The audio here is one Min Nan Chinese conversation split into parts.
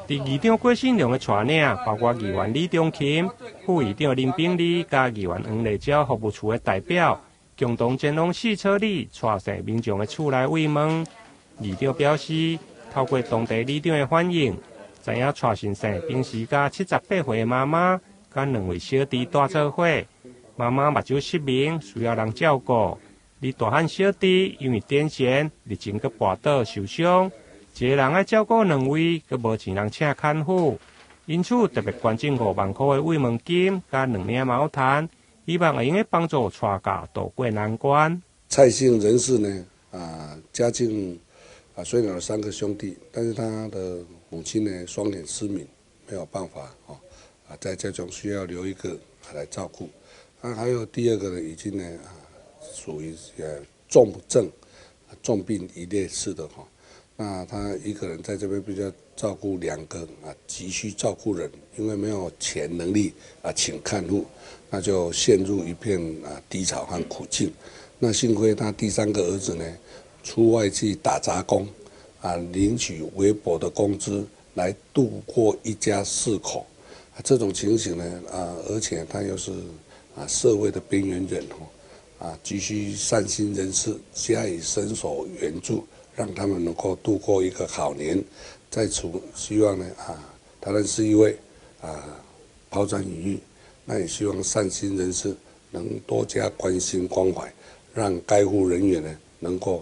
佇議長郭信良的帶領，包括議員李中琴、副議長林炳立佮議員黃麗嬌服務處的代表，共同前往四草里蔡姓民眾的厝內慰問。議長表示，透過當地里長的反映，知影蔡先生平時佮78歲的媽媽佮兩位小弟蹛做伙，媽媽目睭失明，需要人照顧。而大漢小弟因為癲癇，日前閣跋倒受傷，一个人愛照顧兩位，閣無錢通請看護，因此特別捐贈5萬箍的慰問金，佮兩領毛毯，希望會用得幫助蔡家渡過難關。蔡姓人士呢，家境雖然有三個兄弟，但是他的母親呢雙眼失明，沒有辦法哦，在家中需要留一個來照顧。那還有第二個呢，已經呢屬於重症、重病一類似的哈。那他一個人在這邊比較照顧兩個急需照顧人，因為沒有錢能力請看護，那就陷入一片低潮和苦境。那幸虧他第三個兒子呢，出外去打雜工，領取微薄的工資來度過一家四口。這種情形呢，而且他又是社會的邊緣人哦，急需善心人士加以伸手援助，讓他們能夠度過一個好年。在此希望呢，台南市議會拋磚引玉，那也希望善心人士能多加關心關懷，讓該戶人員呢能夠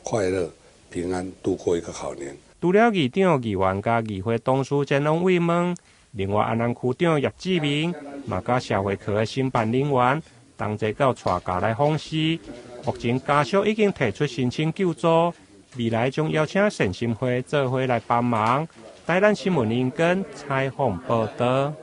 快樂平安度過一個好年。除了議長、議員佮議會董事前往慰問，另外安南區長葉志明嘛佮社會課的承辦人員同齊到蔡家來訪視。目前家屬已經提出申請救助，未來將邀請善心會做伙來幫忙。台南新聞林根採訪報導。